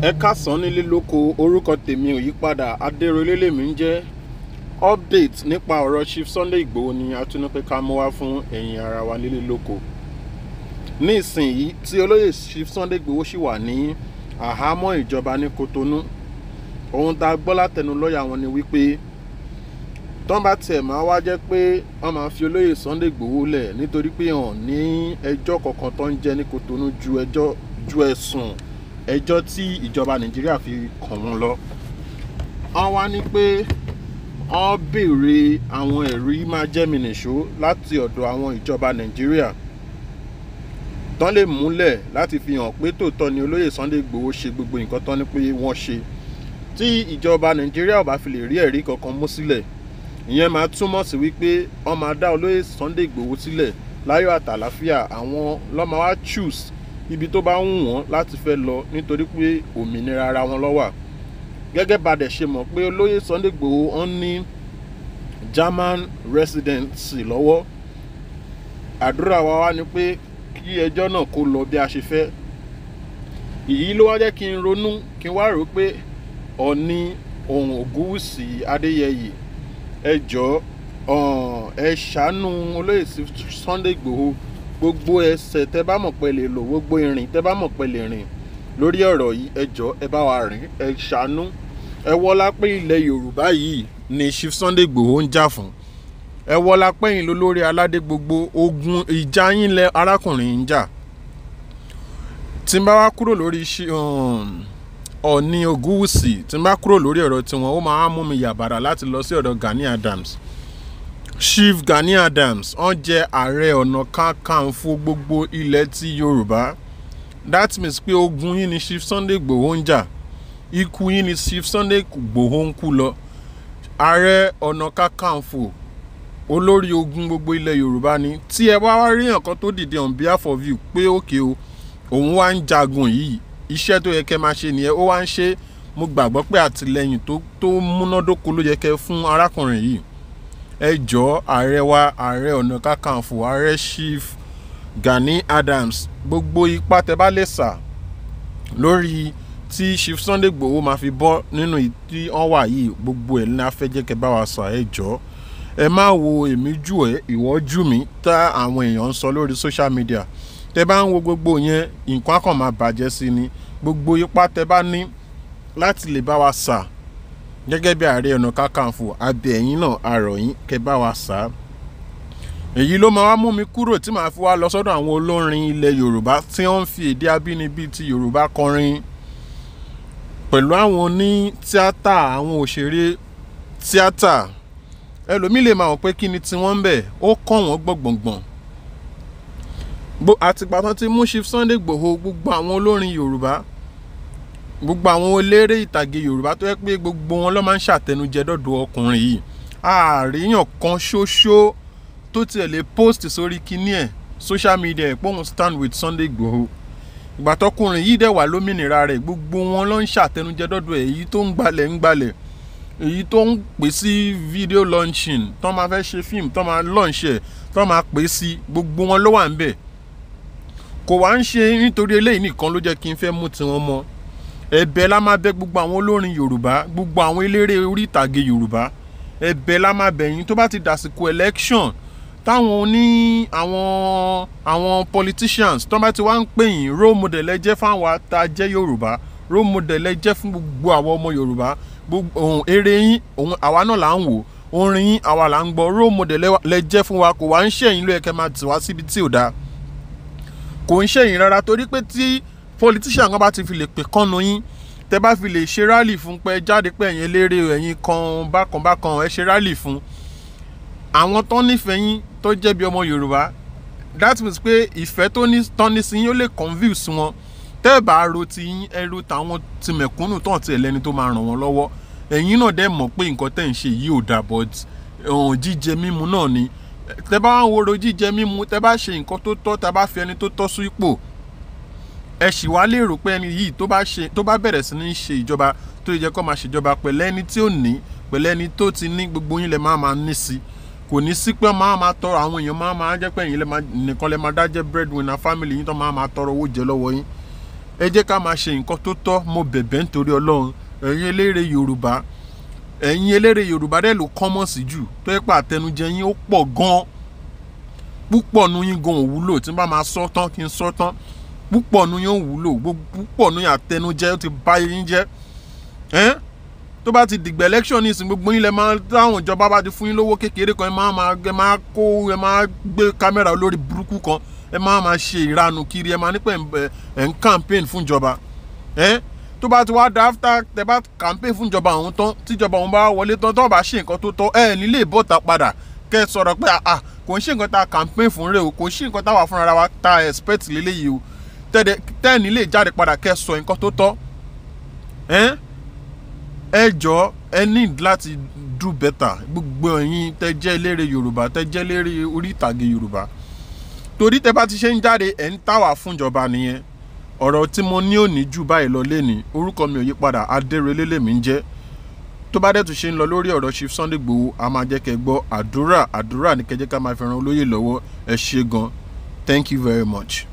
Ẹ káàsán nílé lóko. Orúkọ tèmi ò yípadà, Adéròlé lèmi ń jẹ́. Update nípa ọ̀rọ̀ Chief Sunday Igboho ni a tún ní pé ká mú wá fún ẹ̀yin ara wa nílé lóko. Ní ìsinyìí tí olóyè Chief Sunday Igboho ṣì wà ní àhámọ́ ìjọba ní Kotonu, ohun tá a gbọ́ látẹnu lọ́ọ̀yà wọn ni wípé tọ́n bá tiẹ̀ máa wá jẹ́ pé wọ́n máa fi olóyè Sunday Igboho lẹ̀, nítorí pé hàn ní ẹjọ́ kankan tó ń jẹ́ ní Kotonu ju ẹjọ́ ju ẹ̀sùn ẹjọ́ tí ìjọba Nàìjíríà fi kàn wọ́n lọ. Wọ́n wá ní pé wọ́n béèrè àwọn ẹ̀rí máa jẹ́ mi nìṣó láti ọ̀dọ̀ àwọn ìjọba Nàìjíríà tán lè múlẹ̀ láti fi hàn pé tòótọ́ ni olóyè Sunday Igboho ṣe gbogbo nǹkan tán ní pé wọ́n ṣe. Tí ìjọba Nàìjíríà ò bá fi lè rí ẹ̀rí kankan mú sílẹ̀, ìyẹn máa túmọ̀ sí wípé wọ́n máa dá olóyè Sunday Igboho sílẹ̀ láyọ̀ àtàláfíà. Àwọn ló máa wá choose ibi tó bá wù wọ́n láti fẹ́ lọ, nítorí pé òmìnira ara wọn ló wà. Gẹ́gẹ́ bá dẹ̀ ṣe mọ̀ pé olóyè Sunday Igboho wọ́n ní German residency lọ́wọ́, àdúrà wa wá ni pé kí ẹjọ́ náà kó lọ bí a ṣe fẹ́. Èyí ló wá jẹ́ kí n ronú, kí n wá rò pé Ọ̀ọ̀ni ohun Ògúnwùsì Adéyẹyè, ẹ jọ̀ọ́, ẹ ṣàánú olóyè Sunday Igboho. Gbogbo ẹsẹ̀ tẹ́ bá mọ̀ pé lè lò, gbogbo ìrìn tẹ́ bá mọ̀ pé lè rìn lórí ọ̀rọ̀ yìí, ẹ jọ̀ọ́, ẹ bá wa rìn, ẹ ṣàánú. Ẹ wọlá pé ilẹ̀ Yorùbá yìí ni Chief Sunday Igboho ń jà fún. Ẹ wọlá pé yín lólórí aládé, gbogbo ogun ìjà yín lẹ arákùnrin ń jà. Tí n bá wá kúrò lórí Ọ̀ọ̀ni Ògúnwùsì, tí n bá kúrò lórí ọ̀rọ̀ tiwọn, ó máa mú mi yàbàrà láti lọ sí ọ̀dọ̀ Gani Adams. Chief Gani Adams, wọ́n jẹ́ Ààrẹ Ọ̀nà Kakanfò gbogbo ilẹ̀ ti Yorùbá. That means pé ogun yín ni Chief Sunday Igboho ń jà, ikú yín ni Chief Sunday Igboho ń kú lọ. Ààrẹ Ọ̀nà Kakanfò, olórí ogun gbogbo ilẹ̀ Yorùbá ni. Tí ẹ bá wá rí nǹkan tó dìde on behalf of you pé okay o, òun wá ń jagun yìí, iṣẹ́ tó yẹ kẹ́ máa ṣe nìyẹn, ó wá ń ṣe, mo gbàgbọ́ pé àtìlẹ́yìn tó múnádóko ló yẹ kẹ́ fún arákùnrin yìí. Ẹ jọ̀ọ́, ààrẹ wa, Ààrẹ Ọ̀nà Kakanfò, Ààrẹ Chief Gani Adams, gbogbo ipá tẹ́ bá lè sà lórí tí Chief Sunday Igboho máa fi bọ́ nínú tí wọ́n wà yìí, gbogbo ẹ̀ ní a fẹ́ jẹ́ kẹ́ bá wa sà. Ẹ jọ̀ọ́, ẹ má wo èmi jù ẹ́, ìwọ jù mí tá àwọn èèyàn ń sọ lórí social media. Tẹ́ bá ń wo gbogbo yẹn, nǹkan á kàn máa bàjẹ́ sí ni. Gbogbo ipá tẹ́ bá ní láti lè bá wa sà gẹ́gẹ́ bí Ààrẹ Ọ̀nà Kakanfò, abẹ ẹ̀yin náà, àrọ̀ yín kẹ́ bá wa sà. Èyí ló máa wá mú mi kúrò tí màá fi wá lọ sọ́dọ̀ àwọn olórin ilẹ̀ Yorùbá tí wọ́n ń fi èdè abínibí ti Yorùbá kọrin, pẹ̀lú àwọn oní tíátà, àwọn òṣèré tíátà. Ẹlòmíì lè máa wọ̀ pé kí ni tí wọ́n ń bẹ̀, ó kàn wọ́n gbọ̀ngbọ̀ngbọ̀n. Àtìgbà tán ti mú Chief Sunday Igboho, gbogbo àwọn olórin Yorùbá, gbogbo àwọn eléré ìtàgé Yorùbá tó yẹ pé gbogbo wọn ló máa ń ṣàtẹnujẹ dọ́dọ̀ ọkùnrin yìí, àríyàn kan ṣoṣo tó tiẹ̀ lè post sórí kíní ẹ̀, social media ẹ̀, pé òun stand with Sunday Igboho. Ìgbà tọkùnrin yìí dẹ̀ wà lómìnira rẹ̀, gbogbo wọn ló ń ṣàtẹnujẹ dọ́dọ̀ ẹ̀. Èyí tó ń gbalẹ̀ ń gbalẹ̀, èyí tó ń pè sí video launching tó máa fẹ́ ṣe fíìmù, tó máa launch ẹ̀, tó máa pè sí, gbogbo wọn ló wà ń bẹ̀. Kò wá ń ṣe nítorí eléyìí nìkan ló jẹ́ kí n fẹ́ mú tiwọn mọ́. Ẹ̀bẹ̀ la máa bẹ̀ gbogbo àwọn olórin Yorùbá, gbogbo àwọn eléré orí ìtàgé Yorùbá, ẹ̀bẹ̀ la máa bẹ̀ yín. Tó bá ti dàsìkò election, táwọn oní àwọn politicians tó bá ti wá ń pè yín, role model ẹ jẹ́ fáwọn tá a jẹ́ Yorùbá, role model ẹ jẹ́ fún gbogbo àwọn ọmọ Yorùbá. Gbogbo eré yín òun àwa náà là ń wò, orin yín àwa là ń gbọ́. Role model lẹ jẹ́ fún wa. Kò wá ń ṣẹ̀yìn ló yẹ kẹ́ máa tì wá síbi tí ò dáa, kò ń ṣẹ̀yìn rárá, torí pé tí politician kan bá ti fi lè pè kọ́nu yín, tẹ́ bá fi lè ṣe rally fún, pé jáde pé ẹ̀yin eléré, ẹ̀yin kan bákan bákan, ẹ ṣe rally fún àwọn tó nífẹ̀ẹ́ yín, tó jẹ́ bí ọmọ Yorùbá, that means pé ìfẹ́ tó ní tán ní sí yín, ó lè convince wọn. Tẹ́ ẹ bá ro ti yín, ẹ ro tàwọn ti mẹ̀kúnnù tán tiẹ̀ lẹ́ni tó máa ràn wọ́n lọ́wọ́. Ẹ̀yin náà dẹ̀ mọ̀ pé nǹkan tẹ́ ń ṣe yìí ò dà, but jíjẹ mímu náà ni. Tẹ́ bá wá ń woro jíjẹ mímu, tẹ́ bá ṣe nǹkan tó tọ́, tẹ́ bá fi ẹni tó tọ́ sí ipò, ẹ sì wá lè rò pé ẹni yìí tó bá ṣe, tó bá bẹ̀rẹ̀ sí ní ṣe ìjọba tó yẹ kó máa ṣèjọba, pẹ̀lẹ́ ẹni tí ò ní, pẹ̀lẹ́ ẹni tó ti ní, gbogbo yín lẹ máa máa ní sí. Kò ní sí pé máa máa tọrọ, àwọn èèyàn máa máa jẹ́ pé ẹ̀yin nìkan lẹ máa dá jẹ́ breadwinner family yín, tó máa máa tọrọ owó jẹ lọ́wọ́ yín. Ẹ jẹ́ ká máa ṣe nǹkan tó tọ́. Mo bẹ̀bẹ̀ nítorí Ọlọ́run, ẹ̀yin eléré Yorùbá, ẹ̀yin eléré Yorùbá dẹ̀ ló kọ́mọ̀ sí jù, tó yẹ pé àtẹnujẹ yín ó pọ̀ gan-an. Púpọ̀ nu yín gan ò wúlò. Tí n bá máa sọ tán, kí n sọ tán, púpọ̀ nu yín ò wúlò, púpọ̀ nu yín àtẹnujẹ ó ti bá yín jẹ́. Ẹ́n, tó bá ti dìgbà election ní ìsìn, gbogbo yín lẹ máa táwọn ìjọba bá ti fún yín lówó kékeré kan, ẹ máa máa ẹ máa kó, ẹ máa gbé kámẹ́rà olórí burúkú kan, ẹ máa máa ṣe ìranu kiri, ẹ máa nípa ẹ̀ ń campaign fún ìjọba. Ẹ́n, tó bá ti wá da after tẹ bá campaign fún ìjọba ọ̀hún tán, tíjọba ọ̀hún bá wọlé tán, tó bá ṣe nǹkan tó tọ́, ẹ ní lè bọ́ta padà kẹ́ ẹ sọ̀rọ̀ pé à kò ń ṣe nǹkan tá a campaign fún rẹ o, kò ń ṣe nǹkan táwa fúnra wa tá a expect lélẹ́yìí o. Tẹ́ ẹ̀ ní lè jáde padà kẹ́ ẹ sọ nǹkan tó tọ́. Ẹ́n, ẹ jọ, ẹ need láti do better, gbogbo ẹ̀yin tẹ́ jẹ́ eléré Yorùbá, tẹ́ jẹ́ eléré orí ìtàgé Yorùbá, torí tẹ́ bá ti ṣe ń jáde, ẹ̀ ń tàwà fúnjọba nìyẹn. Ọ̀rọ̀ tí mo ní òní jù báyìí lọ lénìí. Orúkọ mi ò yí padà, Adérelé lèmi ń jẹ́. Tó bá dẹ̀ tún ṣe ń lọ lórí ọ̀rọ̀ Chief Sunday Igboho, a máa jẹ́ kẹ́ gbọ́. Àdúrà, àdúrà ní kẹ́ jẹ́ ká máa fi ran olóyè lọ́wọ́. Ẹ ṣé gan. Thank you very much.